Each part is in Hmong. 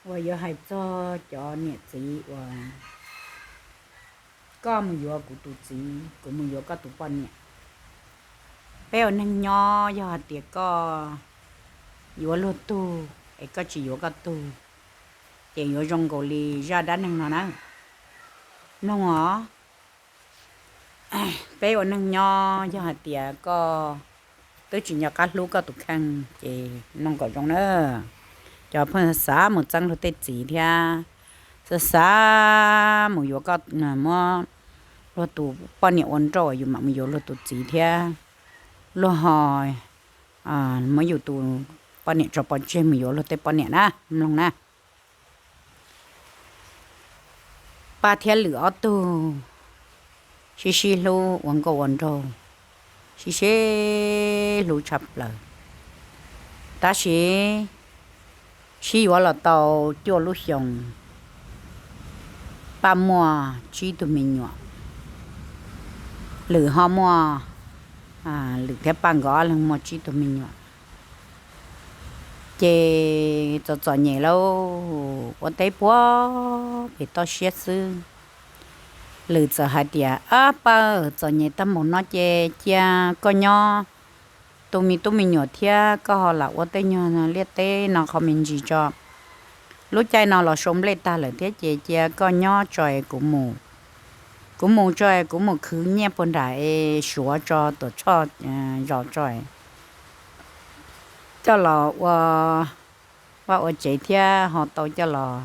Uas yuav hais txog cov niam txiv uas koj mus yuav kuv tus txiv, kuv mus yuav koj tus poj niam. Peb ua neeg nyob yog hais tias koj yuav luag tug es koj tsis yuav koj tug, ces yuav zoo nkaus li zaj dab neeg no na. Mloog os, peb ua neeg nyob yog hais tias koj twb tsis nco qab hlub koj tus kheej ces mloog kom zoo na. Cov phooj ywg xav mus txeeb luag tej txiv thiab, xav xav mus yuav koj, muab luag tus poj niam ua nrauj, yus mam mus yuav luag tus txiv thiab, luag ho muab yus tus poj niam tso pov tseg mus yuav luag tej poj niam na, mloog na. Paj thiab Lwm ob tug sib sib hlub ua nkauj ua nraug, sib sib hlub tshaj plaws. Tab sis sib yuav los tau cuaj lub xyoos, Paj muaj tsib tug me nyuam, Lwm ho muaj, Lwm thiab Paj nkawd ob leeg muaj tsib tug me nyuam. Ces txom txom nyem lauj, ua teb puag pem toj siab xwb. Lwm txawm hais tias, Ab Paj, txom nyem tag npaum no ces cia koj nyob tu me tub me nyuam thiab koj ho lam ua tej nyuag liaj teb no qho me ntsis tso. Lub caij no los sau nplej tag lawm thiab ces cia koj nyob tso es kuv mus. Kuv mus tso es kuv mus khwv nyiaj puag nram es suav tso tuam tshoj zos tso es coj los ua vaj ua tsev thiab ho tau coj los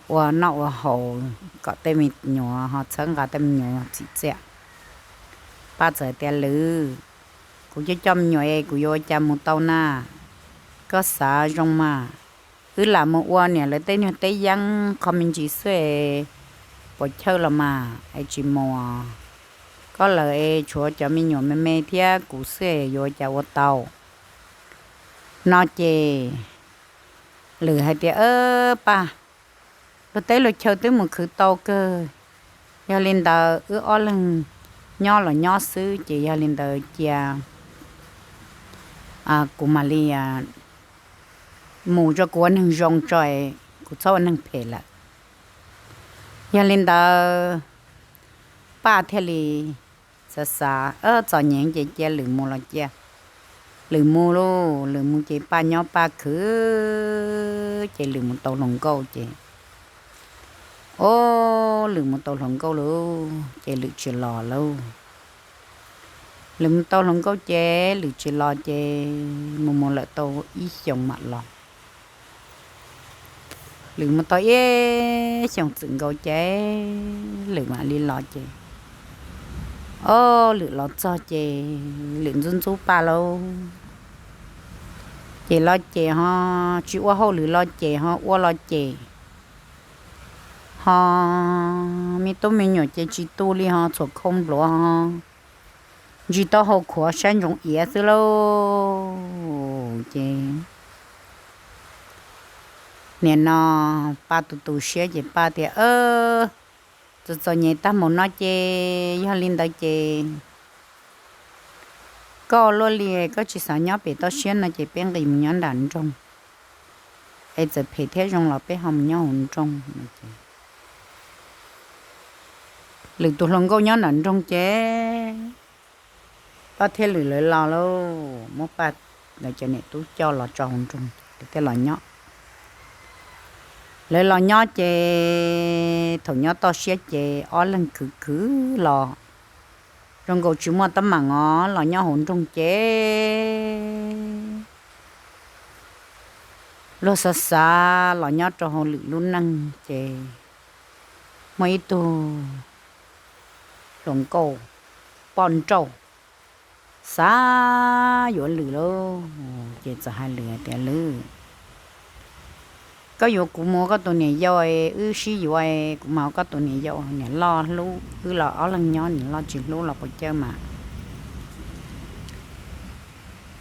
ua noj ua haus kom tej me nyuam ho txhawb nqa tej me nyuam txim txiaj. Paj txawm tias, Lwm, kuv coj coj me nyuam es kuv yuav ua cas mus tau na? Koj xav zoo mas, wb lam mus ua niam lawv tej nyuag teb yeeb qho me ntsis xwb es puas chawj los mas es tsis mus. Koj lawm es tshuav cov me nyuam me me thiab kuv xwb es yuav ua cas ua tau? No ces Lwm hais tias, Paj, luag teb luag chaw twb mus khwv tau kawg, yog li ntawd wb ob leeg nyob los nyob xwb ces yog li ntawd cia kuv mam li mus tso, kuv ua neeg zoo tso, kuv txhob ua neeg phem lawm. Yog li ntawd Paj thiaj li xav xav, txom nyem ces cia Lwm mus los cia. Lwm mus lauj, Lwm mus ces Paj nyob Paj khwv, ces Lwm mus tau hluas nkauj ces, o, Lwm mus tau hluas nkauj lauj ces Lwm tsis los lauj. Lwm mus tau hluas nkauj ces Lwm tsis los ces mus mus lawm tau ib xyoos mam los. Lwm mus tau ib xyoos txwm nkaus ces Lwm mam li los ces, o, Lwm los txog ces Lwm ntxub ntxub Paj lauj. Ces los ces ho tsis ua hauj lwm los ces ho ua los ces ho me tub me nyuam ces tsis tu li ho txhuam khau npluav ho ntsis taub hau khuav saib ntsoov iav xwb lauj. Ces nim no Paj tu tu siab ces Paj tias, Txom txom nyem tag npaum no ces yog li ntawd ces koj ua luaj li, koj tsis xav nyob pem toj siab no ces peb nqis mus nyob nram nroog, es txawm phem thiab zoo los peb ho mus nyob hauv nroog. Lwm tus hluas nkauj nyob nram nroog ces Paj thiab Lwm lawv los lauj, muab Paj lawv cov niam tub coj los tso hauv nroog, lawv thiaj los nyob. Lawv los nyob ces thaum nyob toj siab ces ob leeg khwv khwv los zoo nkaus tsis muaj teeb meem os, los nyob hauv nroog ces luag xav xav los nyob rau hauv Lwm lub neej ces muaj ib tug hluas nkauj poj nrauj xav yuav Lwm lauj, ces txawm hais Lwm tias, Lwm, koj yuav kuv mus ua koj tus niam yau, wb sib yuav, kuv mas ua koj tus niam yau, niam loj hlub wb los ob leeg nyob, niam loj tsis hlub los puas cawj mas.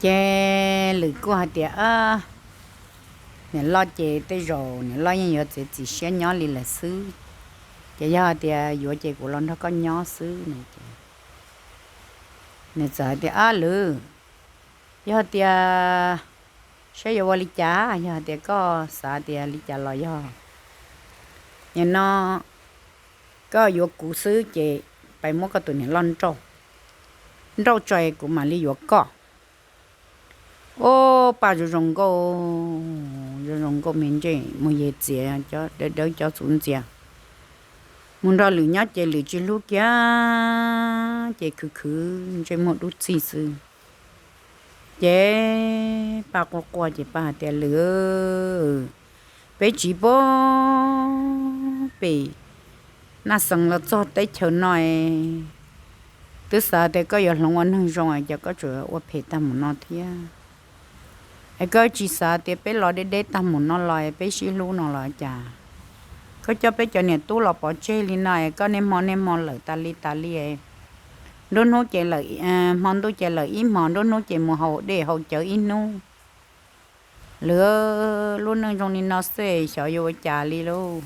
Ces Lwm kuj hais tias, niam loj ces tej zaum niam loj yeej yuav txiav txim siab nyob li lawm xwb, ces yog hais tias yuav ces kuv los nrog koj nyob xwb no ces nws txawm hais tias, Ab Lwm, yog tias saib yuav ua li cas, yog hais tias koj xav tias li cas los yog nim no koj yuav kuv xwb ces pais muab koj tus niam loj nrauj, nrauj tso kuv mam li yuav koj. Ub, Paj zoo zoo nkauj, zoo zoo nkauj me ntsej muag yej txiav, cov dawb dawb cov txuv ntxias, mus nrog Lwm nyob ces Lwm tsis hlub kiag, ces khwv khwv ntsej muag dub txig xwb. Ces Paj quaj quaj ces Paj hais tias, Lwm, peb tsiv puag pem Naj Xees los txog teb chaws no es twb xav tias koj yuav hloov ua neeg zoo es cas koj tseem ua phem tag mus no thiab? Es koj tsis xav tias peb los deb deb tag mus no los es peb sib hlub no los cas? Koj coj peb cov niam tub los pov tseg li no es koj niaj hmo niaj hmo lawm tas li tas li. Nruab hnub ces lawm, hmo ntuj ces lawm ib hmos, nruab hnub ces mus haus dej haus cawv ib hnub. Lwm, lub neej zoo li no xwb xyov yuav ua cas li lauj.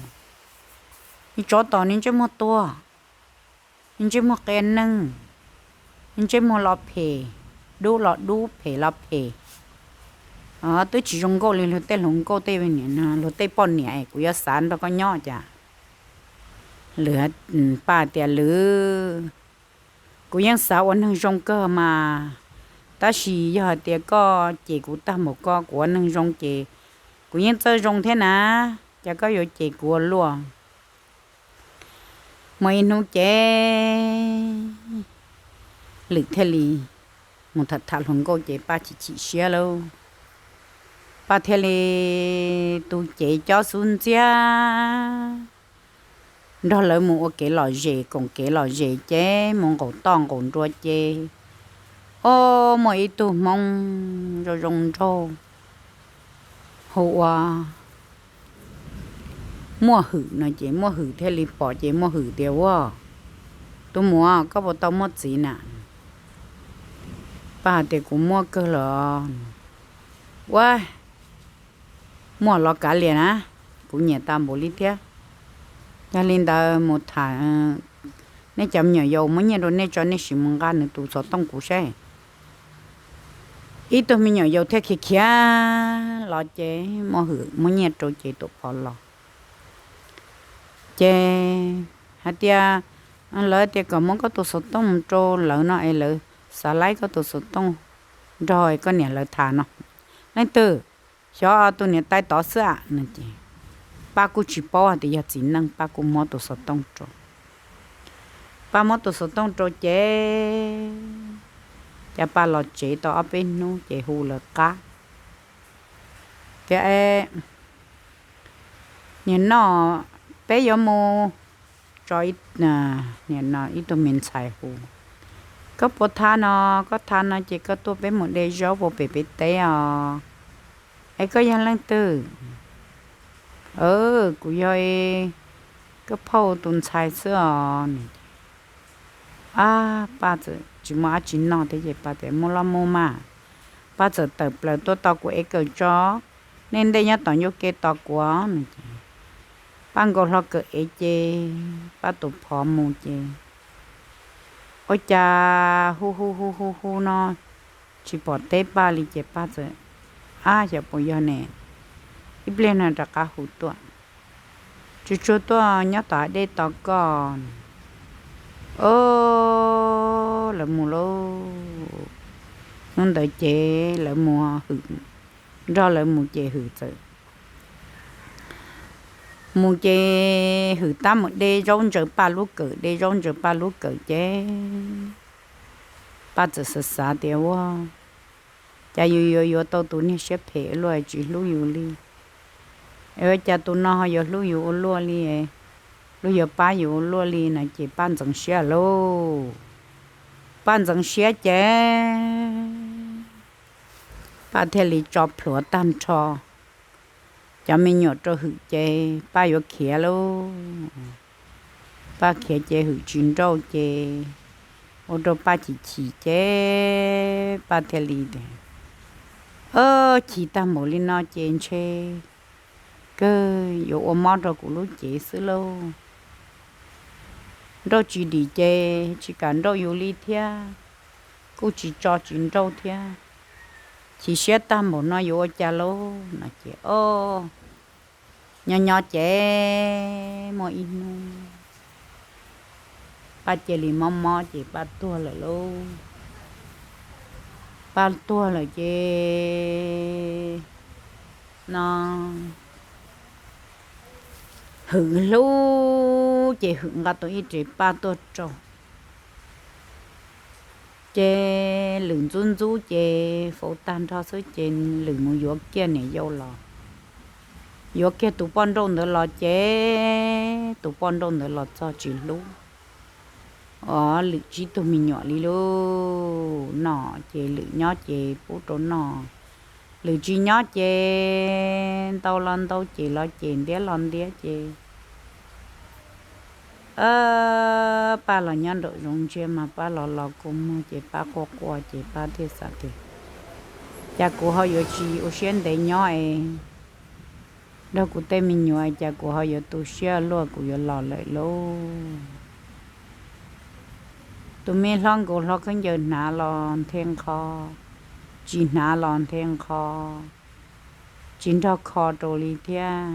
Niag tsov tom niag ntsej muag tuag, niag ntsej muag qia neeg, niag ntsej muag los phem, dub los dub, phem los phem. Twb tsis zoo nkauj li luag tej hluas nkauj tej, luag tej poj niam, kuv yuav xav nrog koj nyob cas? Lwm, Paj tias, Lwm, kuv yeej xav ua neeg zoo kawg mas, tab sis yog hais tias koj cem kuv tag mus ko kuv ua neeg zoo ces kuv yeej txawj zoo thiab na, cas koj yuav cem kuv ua luaj? Muaj ib hnub ces Lwm thiaj li mus tham tham hluas nkauj ces Paj chim chim siab lauj. Paj thiaj li tu cev cob xub ntxiag nrog lawv mus ua kev lom zem, koom kev lom zem ces mus nqaum toj nqaum nruas ces, o, muaj ib tug Hmoob zoo zoo nraug hu ua Muaj Hwm no ces Muaj Hwm thiaj li pom ces Muaj Hwm tias, Ua, tus muam, koj puas tau muaj txiv na? Paj hais tias, Kuv muaj kawg los. Ua, muaj los kav liam na, kuv nyiam tas npaum li thiab. Yog li ntawd mus tham nej cov me nyuam yaus muab nyiaj rau nej tso, nej sim mus nqa nws tus xov tooj kuv saib. Ib tug me nyuam yaus thiaj khiav khiav los ces Muaj Hwm muab nyiaj rau ces tuam phov los. Ces hais tias, Lawv tias kom muab koj tus xov tooj rau lawv no es lawv xav laib koj tus xov tooj nrog koj niam lawv tham no. Leej twg? Xyov tus niam tais tod xwb a no ces Paj kuj tsis paub hais tias yog txiv neej, Paj kuj muab tus xov tooj rau. Paj muab tus xov tooj rau ces, cas Paj los tsev tau ob peb hnub ces hu lawv qab tias, Nim no peb yuav mus tso, nim no ib tug me ntxhais hu, Koj puas tham no? Koj tham no ces koj tuaj peb mus de zaub puag pem peb teb os. Es koj yog leej twg? Kuv yog koj phauj tus ntxhais xwb os. Ab, Paj txawm tsis muaj dab tsi noj thiab ces Paj tias, Muaj los mus mas. Paj txawm tawm plaws tuaj tau kuv ev kawm tso, nej ntej nyob tom ncauj ke tos kuv no ces Paj nkaus hlo kawm ev ces Paj tus phov mus ces ua cas hu hu hu hu hu no tsis pom teb Paj li ces Paj txawm, Ab, xyov puas yog ne. Ib pliag no rov qab hu tuaj, Tsuag tsuag tuaj nyob tom hav dej tos koj. O, lawv mus lauj. Hnub ntawd ces lawv mus, Hwm nrog lawv mus ces Hwm txawm mus ces Hwm tab mus de zaub ntsaws Paj lub kawm, de zaub ntsaws Paj lub kawm ces Paj txawm xav xav tias, Ua cas yus yuav yuav tau tus niag siab phem ua luaj tsis hlub yus li? Es ua cas tus no ho yuav hlub yus ua luaj li, luag yuav pab yus ua luaj li no ces Paj ntxeev siab lauj. Paj ntxeev siab ces Paj thiaj li tso plhuav tag nrho cov me nyuam rau Hwm ces Paj yuav khiav lauj. Paj khiav ces Hwm tsis nrauj ces ua rau Paj chim chim ces Paj thiaj li tias, Chim tag npaum li no ces ntshe kawg yuav ua mob rau kuv lub cev xwb lauj. Nrauj tsis dim ces tsis kam nrauj yus li thiab, kuj tsis tso tsis nrauj thiab. chim siab tag npaum no yuav ua cas lauj no ces o, nyob nyob ces muaj ib hnub Paj cia li mob mob ces Paj tuag lawm lauj. Paj tuag lawm ces no Hwm hlub ces Hwm nqa tau ib rev paj tuaj rau. Ces Lwm ntxub ntxub ces faus tag nrho xwb ces Lwm mus yuav kiag niam yau los, yuav kiag tus poj nrauj ntawd los ces tus poj nrauj ntawd los txog tsis hlub Lwm tsib tug me nyuam li lauj. Noj ces Lwm nyob ces pub rau noj, Lwm tsis nyob ces ntau los ntau ces los ces ntiab los ntiab ces Paj los nyob nraum zoov ntsia mas Paj los los kua muag ces Paj quaj quaj ces Paj thiaj xav tias, cas kuv ho yuav tsis ua siab ntev nyob es nrog kuv tej me nyuam, cas kuv ho yuav tu siab luaj, kuv yuav los lawm lauj. Tus me hlob nkaus hlob khaub ncaws hnav los nthe nqho, tsis hnav los nthe nqho, tsis nrog kho rau li thiab,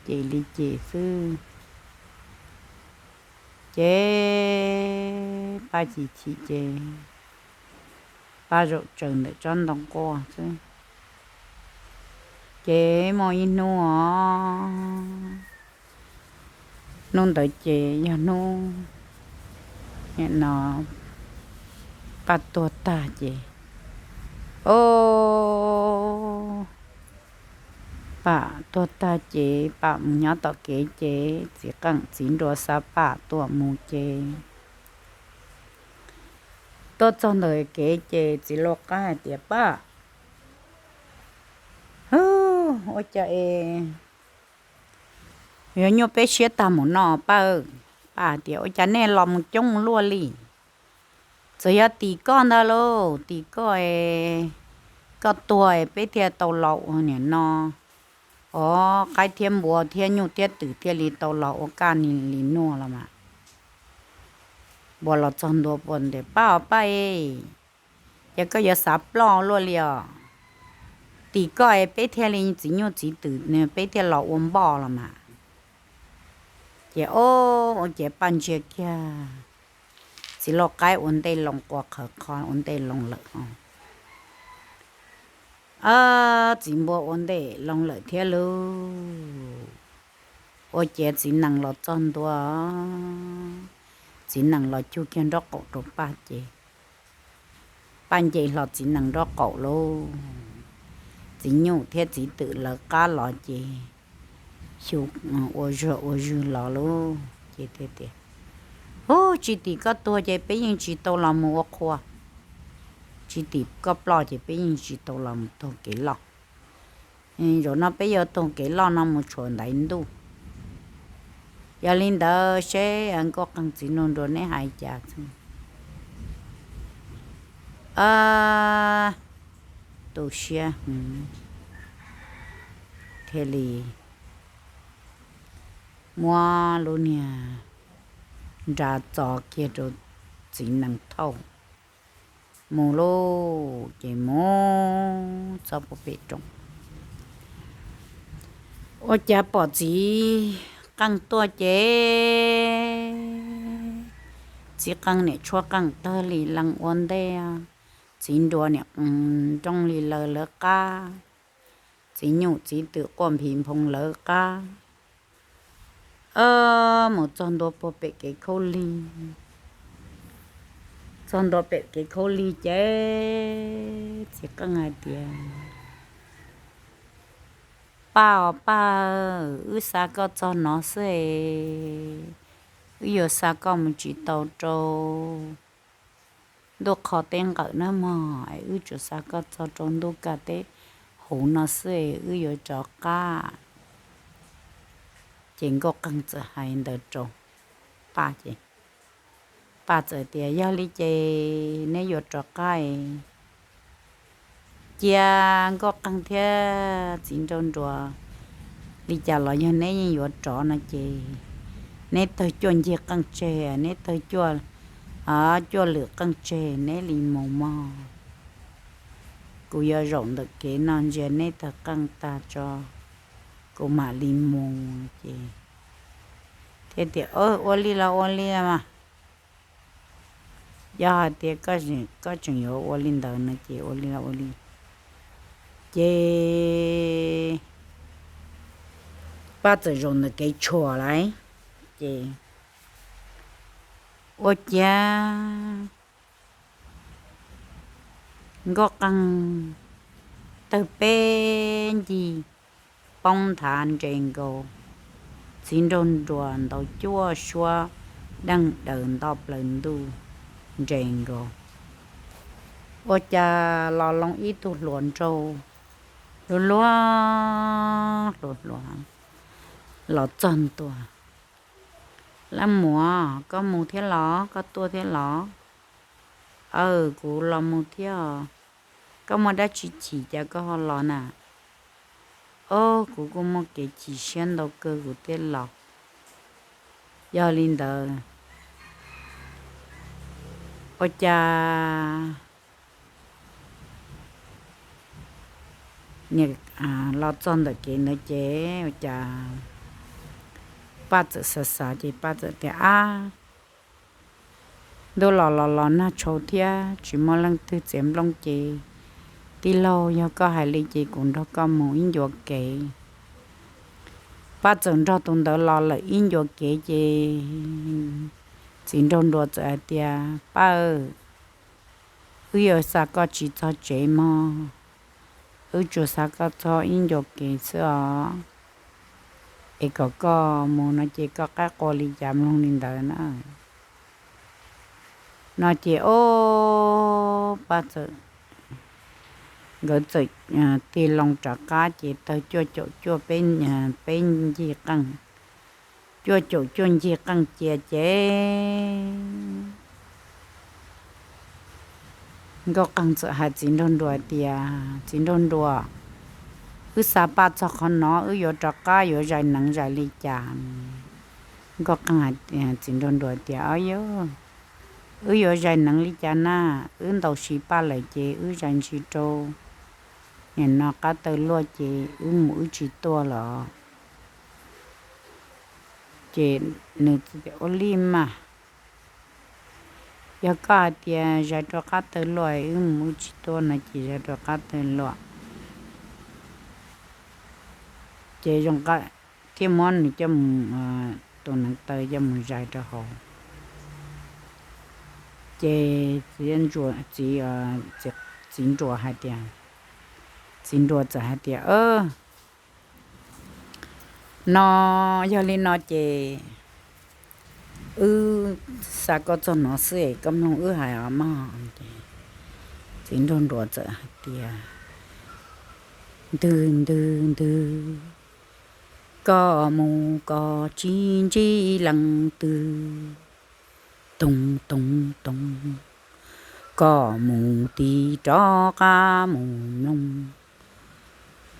ces li ces xwb. Ces Paj chim chim ces Paj zaum tsaws ntawm tsob ntoo quaj xwb. Ces muaj ib hnub os, hnub ntawd ces yog hnub no Paj tuag tag ces, o, Paj tuag tag ces Paj mus nyob tom kev ces txiv qeej txiv nruas xa Paj tuaj mus ces tuaj txog ntawm kev ces txiv lau qaib hais tias, Paj, ua cas es yuav nyuaj peb siab tag mus no Paj? Paj hais tias, Ua cas nej los mus coob luaj li? Txawm yog tim koj ntag lauj, tim koj, koj tuag peb thiaj tau los ua niam no, o, qaib thiab npua thiab nyuj thiab twm thiaj li tau los ua kaj li nuaj los mas. Npua los txog ntua puas ntes, Paj os Paj e, ces koj yuav xav ploj luaj li os. Tim koj es peb thiaj li txiv nyuj txiv twm peb thiaj los ua npoj los mas. Ces o, ua ces Paj ntsia kiag txiv lau qaib ua ntej loo quas qhawv qho ua ntej loo lawm. Txiv npua ua ntej loo lawm thiab lauj. Ua ciav txiv nees los txog ntua, txiv nees los cug kiag nraub qaum rau Paj ces Paj nce hlo txiv nees nraub qaum lauj. Txiv nyuj thiab txiv twm lawv qab los ces xyu ua zog ua zog los lauj ces tias, Ub, tsis tim koj tuag ces peb yeej tsis tau los mus ua qhua, tsis tim koj ploj ces peb yeej tsis tau los mus taug kev loj. Zaum no peb yuav taug kev loj no mus tshuav ntaiv ntuj. Yog li ntawd seb Nkauj Qeeg txiv nraug nruas neb hais cas xwb. Tu siab thiaj li muab lub niag nra txo kiag rau txiv nees thauj mus lauj. Ces mus txog puag pem roob, ua cas pom txiv qeej tuaj ces txiv qeej niam tshuab qeej tawg li lees ua ntej, txiv nruas niam nrooj li lawv lawv qab, txiv nyuj txiv twm quaj nphis nphoo lawv qab. Mus txog ntua puag pem kev khaub lig, txog ntua pem kev khaub lig ces txiv qeej hais tias, Paj os Paj, wb xa koj txog no xwb es wb yuav xa koj mus tsis tau rau ntuj qhov teb nqawm na mog, es wb tsuas xa koj txog rau ntuj kaj teb huv no xwb es wb yuav rov qab. Ces Nkauj Qeeg txawm hais ntawd rau Paj ces Paj txawm tias, Yog li ces neb yuav rov qab es cia Nkauj Qeeg thiab txiv nraug nruas li cas los yog neb yeej yuav rov no ces neb tawg cuaj ncig qeej tseg, neb tawg cuaj, cuaj lwm qeej tseg neb li mus mog. kuv yuav zaum ntawm kev no ntsia neb tawg qeej tag tso, kuv mam li mus. Ces thiaj tias, Ua li los ua li mas, yog hais tias koj tseem yuav ua li ntawd no ces ua li los ua li. Ces Paj txawm zaum ntawm kev tshuam lawm, ces ua ciav Nkauj Qeej tawg peb ncig poob nthav nres nkaus, Txiv Nraug Nruas ntaus cuaj suab deej daws nto plaws ntuj nres nkaus. Ua cas los loo ib tug hluas nraug luag luag hluas hluas los txog ntua. Leej muam, koj mus thiab los? Koj tuaj thiab los? Aw, kuv los mus thiab. Koj muaj dab tsi chim cas koj ho los na? Ob, kuv kuj muaj kev chim siab ntau kawg kuv thiaj los. Yog li ntawd, ua cas los txog ntawm kev ntawd ces ua cas Paj txawm xav xav ces Paj txawm tias, Ab, ntuj los los los nag tshau thiab tsis muaj leej twg txiav nplooj ces tij laug, yog koj hais li ces kuv nrog koj mus ib ncua kev. Paj txawm nrog tus ntawd los lawm ib ncua kev ces Txiv Nraug Nruas txawm hais tias, Paj, wb yuav xa koj tsis txog tsev mog, wb tsuas xa koj txog ib ncua kev xwb os, es kom koj mus no ces koj qaib qua li cas mloog li ntawd na. No ces ob, Paj txawm, nkawd txawm tig loo rov qab ces tawg cuaj caum cuaj peb ncig qeej, cuaj caum cuaj ncig qeej cia ces Nkauj Qeej txawm hais Txiv Nraug Nruas tias, Txiv Nraug Nruas, wb xa Paj txog qhov no wb yuav rov qab yuav zais neev zais li cas? Nkauj Qeej hais Txiv Nraug Nruas tias, Ob, wb yuav zais neev li cas na, wb ntaus si Paj lawm ces wb zais ntsis rau nim no qab taw luaj ces wb mus wb tsis tuaj los. Ces nws ua li mas, yog koj hais tias zais rau qab taw luaj wb mus wb tsis tuaj no ces zais rau qab taw luaj. Ces zoo nqa thiaj muab nws coj mus, tus neev taw coj mus zais rau hauv. Ces txiv, txiv, txiv nruas hais tias, txiv nruas txawm hais tias, No, yog li no ces wb xa koj txog no xwb es koj mloog wb hais os mog. Txiv nraug nruas txawm hais tias, Ntwg ntwg ntwg, koj mus koj tsis ntsib leej twg. Toog toog toog, koj mus tig rov qab mus mloog.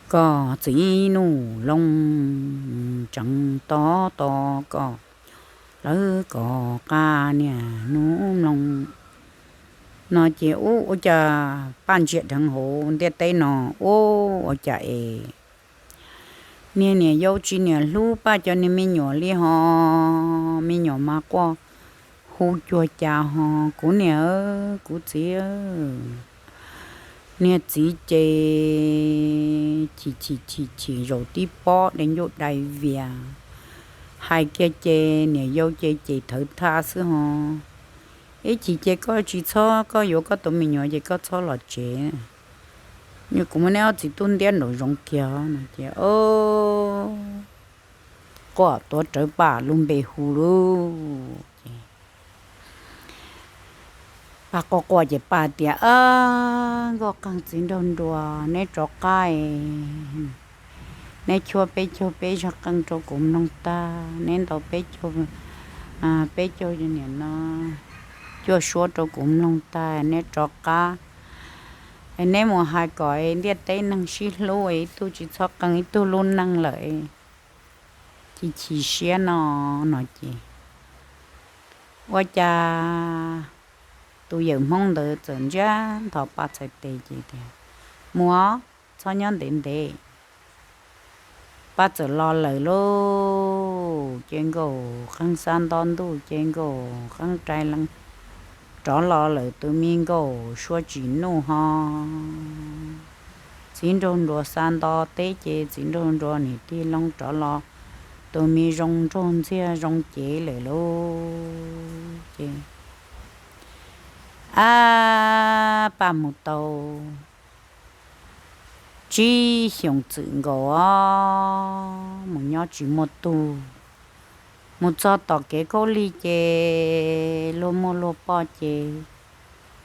Koj txiv Nuj Loo tseem tos tos koj, lawv koj qab niaj hnub mloog. No ces ub, ua cas Paj ntsia dheev hauv ntiaj teb no, ub, ua cas es niag niam yau tsis niam hlub Paj cov niag me nyuam li ho, me nyuam mas quaj hu cuag cas ho, kuv niam, kuv txiv. Niag txiv ces chim chim chim chim zaum tib pob dai ncuj dai vias, hais kiag ces niam yau ces ces thawv thaj xwb ho. Ib chim ces koj tsis txhob, koj yuav koj tus me nyuam ces koj txhob los tsev, kuv muab neb ob txiv tub ntiab nraum zoov kiag no ces quaj tuav rawv Paj lub npe hu lauj. Ces Paj quaj quaj ces Paj tias, Nkauj Qeej, txiv nraug nruas, neb rov qab es neb chuab peb caug peb zaj qeej rau kuv mloog tag, neb ntaus peb caug, peb caug niam no cuaj suab rau kuv mloog tag, neb rov qab es neb mus hais kom ntiaj teb neeg sib hlub, ib tug tsis txhob qee ib tug lub neej lawm, chim chim siab no. No ces ua cas tus yawm Hmoob ntawd txawm ntsiab nthos Paj txhais tes ces tias, Mus os, txhob nyob ntev ntev. Paj txawm los lawm lauj. Ces nkaum qeej xab nto ntuj ces nkaum qeej rai leej rov los lawm tus me nkauj suab tsis nuj ho. Txiv nraug nruas xab nto teb ces txiv nraug nruas niam tig loo rov los, tus me zoo nraug ntxiag zoo cev lawm lauj. Ces ab, Paj mus tau tsib xyoos txwm nkaus os, mus nyob tsis muaj tug. Mus txog tom kev khaub lig ces luag muaj luag poj ces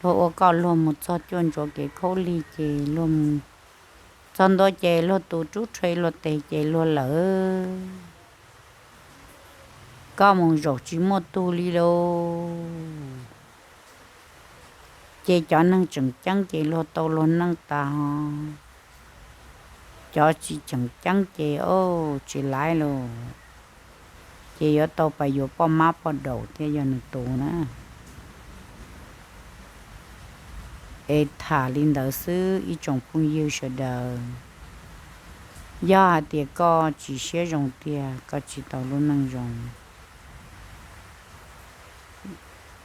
luag ua koj luag mus txog cuaj ntsuav kev khaub lig ces luag mus txog ntua ces luag tus rub rhe luag tes ces luag lawm. Koj mus zaum tsis muaj tug li lauj. Ces cov neeg tseem ceeb ces luag tau luag neej tas ho. Cov tsis tseem ceeb ces tsis laiv lauj. Ces yuav tau pab yuav poj mab poj daum thiab yog nws tus na. Es tham li ntawd xwb ib tsoom phooj ywg sawv daws. Yog hais tias koj tsis siab zoo tiag, koj tsis tau lub neej zoo,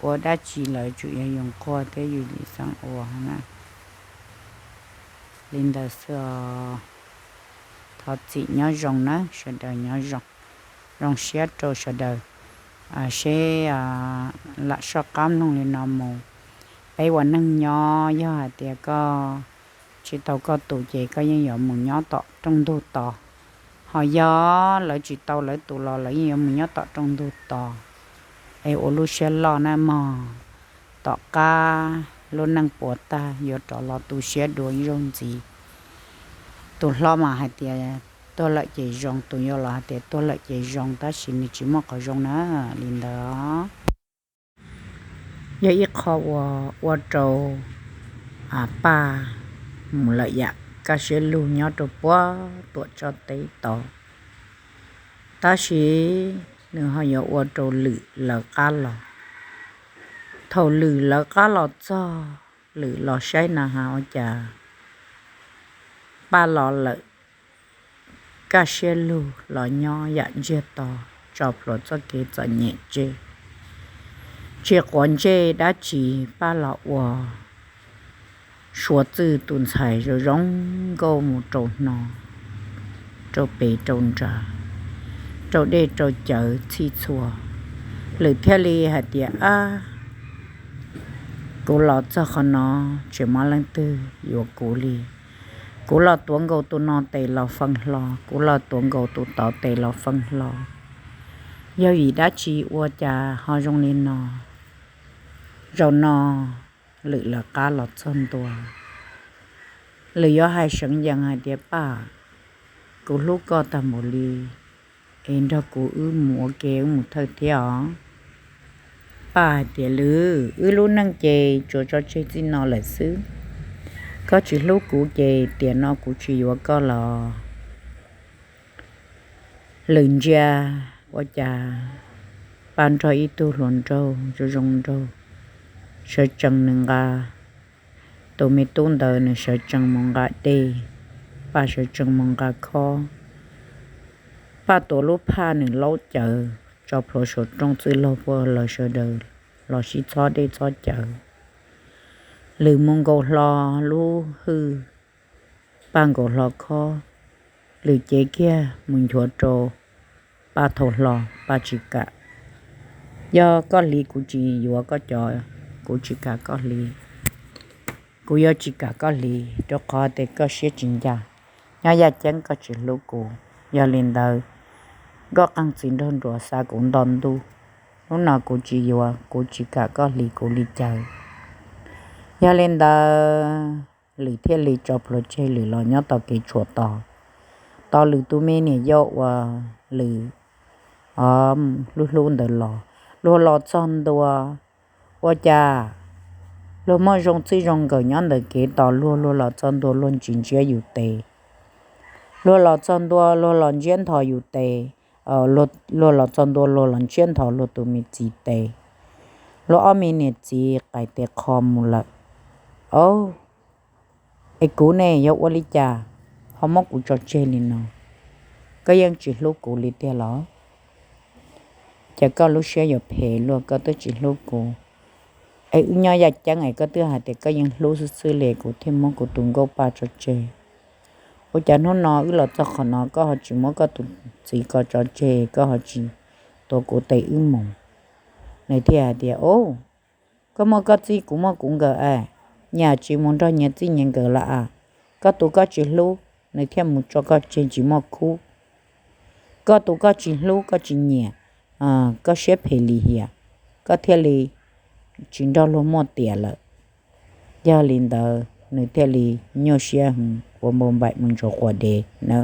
ua dab tsi lawv tsuas yog yoo quaj thiab yus lim xeeb ua na. Li ntawd xwb os. Thov txim nyob zoo na sawv daws, nyob zoo, zoo siab rau sawv daws. Seb lam soj qab mloog li no mus. Peb ua neeg nyob yog hais tias koj tsis tau koj tus ces koj yeej yuav mus nyob tom rooj ntug tos. Ho yog lawv tsis tau lawv tus los lawv yeej yuav mus nyob tom rooj ntug tos. Es ua lub siab loj na mog, tom qab lub neej puas tag yuav rov los tu siab dua ib zaug ntxiv. Tus hlob mas hais tias tuag lawm ces zoo, tus yau los hais tias tuag lawm ces zoo, tab sis nws tsis muaj qhov zoo na. Li ntawd yog ib qho uas ua rau Paj mus lawm yam kaj siab lug nyob rau puag Tuam Tshoj teb tod. Tab sis nws ho yuav ua rau Lwm lawv qab los. Thaum Lwm lawv qab los txog, Lwm los saib na has ua cas Paj los lawm, kaj siab lug los nyob yam ntsiag to, tso plhuav txoj kev txom nyem tseg. Tsis quav ntsej dab tsi, Paj los ua suav txwj tus ntxhais zoo zoo nkauj mus rau hno, rau pem rau nrad, rau dej rau cawv txhij txhua. Lwm thiaj li hais tias, Ab, kuv los txog qhov no, tsis muaj leej twg yuav kuv li. Kuv los tuav nkaus tus no tes los feej hlo, kuv los tuav nkaus tus tod tes los feej hlo. Yog vim dab tsi ua cas ho zoo li no? Zaum no Lwm lawv qab los txog ntua, Lwm yuav hais seev yees hais tias, Paj, kuv hlub koj tag npaum li, es nrog kuv wb mus ua ke wb mus thawj thiab os. Paj hais tias, Lwm, wb lub neej ces tsuas tso tseg txij no lawm xwb. Koj tsis hlub kuv ces tiam no kuv tsis yuav koj los. Lwm ntsia ua cas Paj nrog ib tug hluas nraug zoo zoo nraug sawv tsees nws nqa. Tus me tub ntawd nws sawv tsees mus nqa dej, Paj sawv tsees mus nqa khob. Paj tuav lub phaj nws laub cawv, tso plhuav saum rooj txwj laug puag lawv sawv daws los sib txhob dej txhob cawv. Lwm mus nkaus hlo lub hwj, Paj nkaus hlo khob. Lwm cev kiag mus nchuav rau Paj thau hlo, Paj tsis kam. Yog koj hliv kuv tsis yuav koj cov, kuv tsis kam koj hliv. Kuv yuav tsis kam koj hliv rau qhov tias koj siab tsis ncaj, nyob yaj ceeb koj tsis hlub kuv. Yog li ntawd, nkauj qeej txiv nraug nruas xa kuv nto ntuj. Hnub no kuv tsis yuav, kuv tsis kam koj hliv kuv li cas. Yog li ntawd, Lwm thiaj li tso plhuav tseg, Lwm los nyob tom kev tshuam tos, tos Lwm tus me niam yau uas Lwm hlub hlub ntawd los. Luag los txog ntua, ua cas luag muaj zoo txij zoo nkawm nyob ntawm kev tos luag, luag los txog ntua luag tsis ntsiab yus tes. Luag los txog ntua luag los ntsiab nthos yus tes. Luag los txog ntua luag los ntsiab nthos luag tus me txiv tes. Luag ob me niam txiv qais tes qho mus lawm. Au, Es kuv ne yog ua li cas ho muab kuv tso tseg li no? Koj yeej tsis hlub kuv li tiag los? Cas koj lub siab yuav phem luaj, koj twb tsis hlub kuv. Es wb nyob yaj ceeb es koj twb hais tias koj yeej hlub xwb xwb li, kuv thiaj muab kuv tus nkauj Paj tso tseg. Ua cas hnub no wb los txog qhov no koj ho tsis muab koj tus txiv ko tso tseg, koj ho tsis tuav kuv tes wb mus? Nws thiaj hais tias, Au, koj muaj koj txij, kuv muaj kuv nkawm, nyias tsis mus nrog nyias txij nyias nkawm lawm as. Koj tus koj tsis hlub, nws thiaj mus tso koj tseg tsis muaj khub. Koj tus koj tsis hlub, koj tsis nyiam, koj siab phem lim hiam, koj thiaj li tsis nrog luag muaj tias lawm. Yog li ntawd nws thiaj li nyuaj siab heev ua npau npaim mus ntsaws quas dev na.